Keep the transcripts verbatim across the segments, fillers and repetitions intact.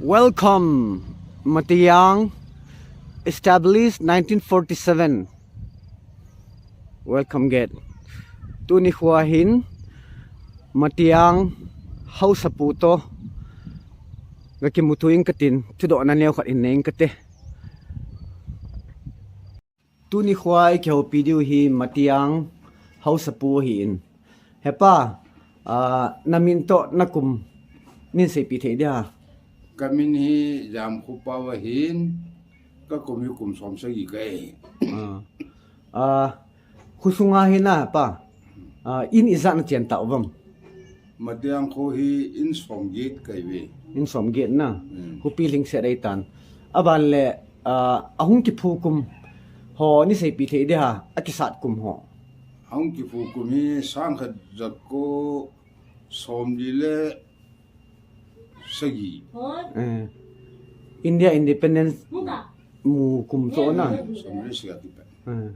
Welcome, Matayang, established nineteen forty-seven. Welcome gate. Tuni khua hin Matayang Hausapu to ga kimuto ing katin, thudohna neo khat in nei ing kate. Tuni khua i kihoupi diu hi Matayang Hausapu ahin. Hepa, ah, na min toh na kum nei seipi thei dia? Ka min hi Jamkhopao ahin, ka kum hi kum som sagi kahi. Ah. Ah, khosunga hi na pa. Ah, in ijat na chen tauvam? Matayang kho hi in som get kahi ve. In som get na. Hmm. Khopi lhingset ahitan. Aban le, ah, ahung kiphu kum ho nei seipi thei dia, akisat kum ho? Ahung kiphu kum hi sang khat jako som li le sagi. Eh, India independence mu kum chu na. Som li le sagi akipat. Eh.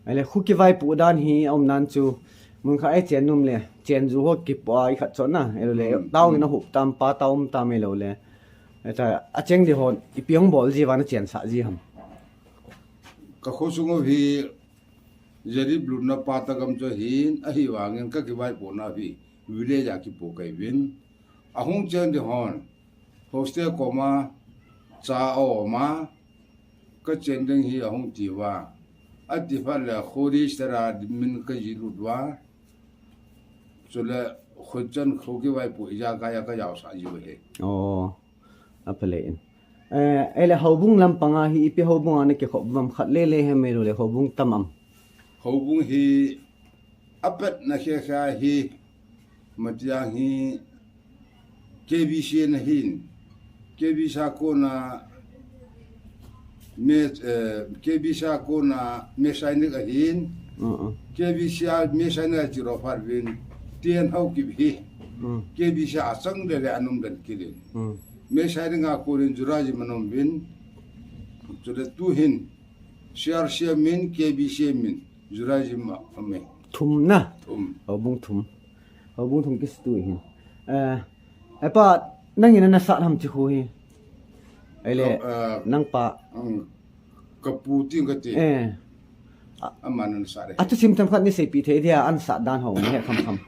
Ahile khu kivaipoh dan hi aum nan chu, mun khat a i chen nom le, chenjo ho kipoh a i khat chu na, ahilou le, hmm, tao in a hop tam, pa tao um tam ahilou le. Ahita, acheng di ho, ipi hung bol ji uva na chensah ji ham? Ka khosung u hi, Jadip lutna pa tah gam chu ahin, ahivangin ka kivaipohna hi, village a kipoh kahi uvin. Ahung cheng di hon, hostel koma, cha aum a, ka chen ding hi ahung ti uva. Ati phat le kho register a min ka jih lut uva. Chule kho chan kho kivaipoh ijakai a ka jaosah jiu ahi. Oh, aphalei in. Eh, ahile houbung lampang a hi ipi houbung a na kikhop uvam, khat lele hem ahilou le houbung tam am? Houbung hi apatna khekha hi Matayang hi K B C A na hin, K B C A kona me, eh, K B C A kona me sainik ahin, uh-uh, K B C A me sainik a chiro phat uvin, T N Haokip hi, mm, K B C A achang lele a um dan kilin. Mm. Me sainik a konin Juraji man um uvin, chule tu hin, C R C A min, K B C A min, Juraji ma, amin. Thum na? Thum. Houbung thum. Houbung thum kisutu hin. Eh, hepa, nangin na sat ham chi khu hi? Ahile, ka, eh, nang pa. Ang, ka pu ting kati. Eh. Aman ana sat e. Athusim themkhat nei seipi thei dia, ana sat dan ho, nei he kham kham?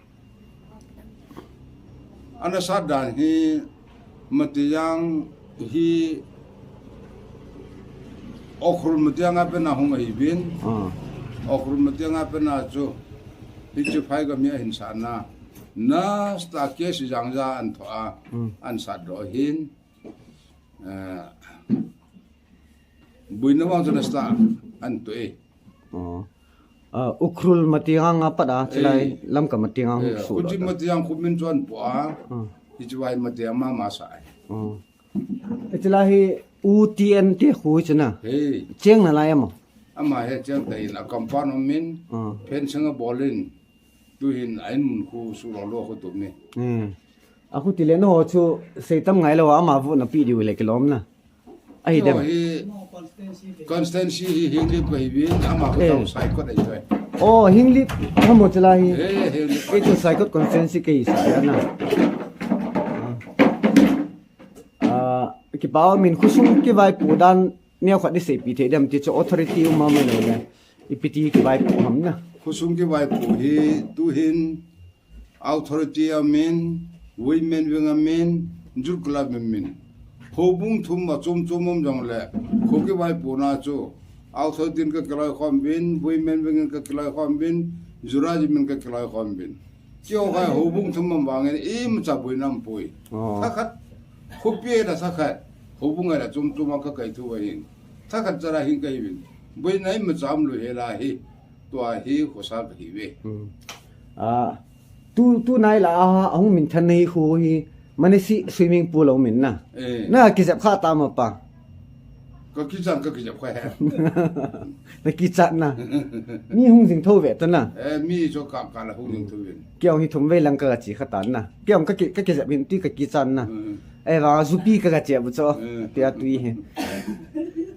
Ana sat dan hi Matayang hi Ukhrul Matayang a pat na hung ahi uvin. Ah. Ukhrul Matayang a pat na chu hiche phai gam hi ahin sat na. Na sta ke si jang ja an tho a, hmm, an sat doh hin. Eh, Buina vang chu na sta an to e. Oh. Ah, Ukhrul Matayang a pat a, chulai, eh, Lamka Matayang a, eh, hung su lo ta. Matayang khu min chu an po a. Ah. Hiche vai Matayang mama sa e. Oh. Hiche lai hi U T N te khu hiche na. Hey. Cheng nalai ama? Ama hi cheng ta in a compound um in, ah, fencing abol in. Tu hin a in mun khu su lo lo khu tum ni. Hmm. A khu ti le na ho chu seitam ngai lou a, ama vote na pe diu le kilom na. Ahi dem. Hi constituency hi Henglep kahi uvin, ama khu, eh, tao Saikot ahi tai. Oh, Henglep ham mo chulai hi. Eh, Henglep. Ei chu Saikot constituency kahi sa ya na. Ah, ah, kipa min khosung kivaipoh dan neo khat nei seipi thei dem ti chu authority um am ahilou le. Ipi ti kivaipoh ham na? Khosung kivaipoh hi tu hin authority a min, women wing a min, youth club a min. Houbung thum a chom chom um jong le, kho kivaipohna chu authority in ka kiloikhom uvin, women wing in ka kiloikhom uvin, Juraji min ka kiloikhom uvin. Keiho kha houbung thum um vangin imacha boina um poi. Oh. Thakhat, khopi a thakhat, houbung a chom chom a ka kaitho u ahin. Thakhat chara hin kahi uvin. Boina imacha um lou hela hi. Tua hi khosa kahi uve. Hmm. Ah, tu, tu nai la a, ahung min than nei khu hi, Manesi swimming pool a um in na. Eh. Na kijep kha tam apa? Ka kichat, ka kijep kha he. Na kichat na. Mi hung jing tho ve ta na. Eh, mi chu ka, ka la hung jing tho ve. Keiho hi thum vei lang ka che kha tan na. Keiho ka ki, ka kijep hin ti ka kichat na. Hmm. Eh, va jupi ka ka che bu cho. Hmm. Tia tui hi.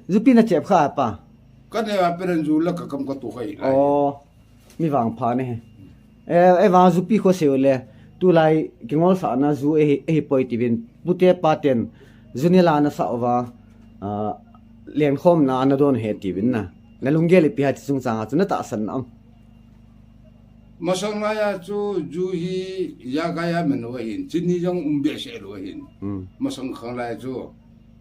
Jupi na che kha apa? Ka ne a peren ju la ka kam ka tu khai lai. Oh, mi vangpha ne he. Eh, eh, vang jupi kho seu le. Tulai kingol sa na ju ehi, ehi poi ti uvin. Pute pa ten Ju nilhah nasah uva, ah, lenkhomna nadon u ahi tiuvin na. Nalunggel ipi ham ti chungchang a chu natahsan na am? Masang laiya chu ju hi jakai a man lou ahin, chini jong um behseh lou ahin. Hmm. Masang khang lai chu.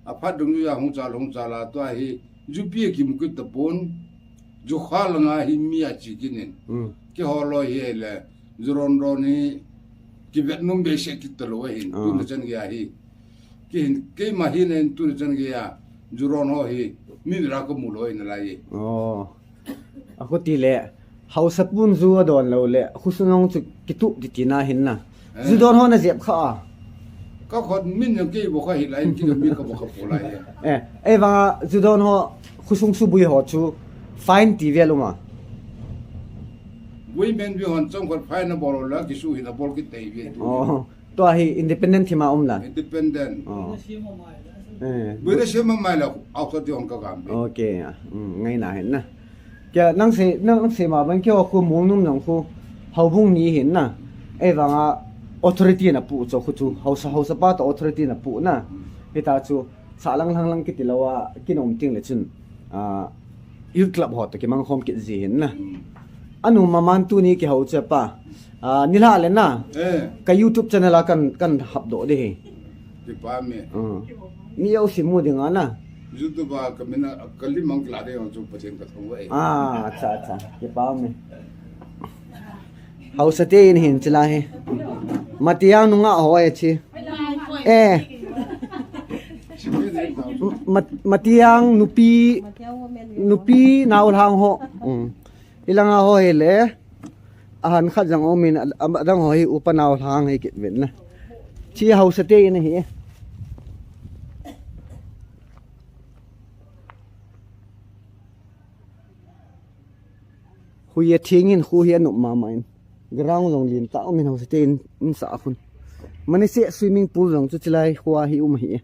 Aphat dungjuiya hung chal, hung chal a tua hi, jupi akimu kit tapon, ju kha langa hi mi ache kit in. Hmm. Keiho loi hi le, ju ron ron hi, kivet nom behseh kit talou ahin, ah, tuni chan geiya hi. Keihin, keima hin tuni chan geiya, ju ron ho hi, min ra kamu lou ahi nalai. Oh. Akhuti le, haosa pun ju adon lou le, khosung jong chu kitup titi na hin na. Eh. Ju don ho najep kha a? Ka khut min jong kei bol kha hih lai, kei jong mi kabol kha pou lai e. Eh, ahivanga ju don ho, khosung subui ho chu fine ti vel um a? Women vi hon chomkhat fine abol lou le, kisu hin abol kit tei ve tu. Oh. Tua hi independent thim a um la? Independent. Oh. Eh. Buina sem a mai la, outside ti hon ka gam be. Okay, ah, mm, ngaina hin na. Kei nang sei, nang sei ma bang keiho khu Mongnum jong khu houbung ni hin na. Ahivanga authority napu cho khu chu, haosa, haosa pa toh authority napu na. Mm. Hita chu, sahlang lang lang kiti lou a, kin um ting le chun. Ah, youth club ho toh kimang khom kit ji hin na. Hmm. Anu maman tuni kihou che pa. Ah, nilhah le na. Eh. Ka YouTube channel a kan, kan hap doh ding ahi. Kipa me. Hmm. Mi jouse mu ding a na. YouTube a ka min a, ka lim mang kila ding jong chu Pathen ka thangvah e. Ah, acha, acha. Kipa me. Haosa te in hin chila hi. Matiang nungah ho e chi. Eh. Mat-, Matiang nupi, nupi naolhang ho. Mm. Hilanga ho hi le. Ahan khat jong um in, a, adang ho hi upa naolhang hi kit uvin na. Chi haosa te in ahi. Hui atheng in, khu hi anop mama in. Ground jong lentah um in, haosa te in, in sah khun. Maniseh swimming pool jong chu chilai khu a hi um ahi.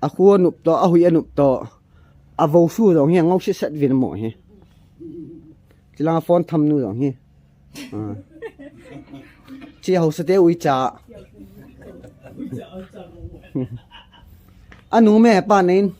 Akhu anop toh, ahui anop toh. Avou su jong hi, angou sitset vin mo hi. Chilanga phone tham nu jong hi. Ah. Chi haosa te uicha. Anu me pa nen.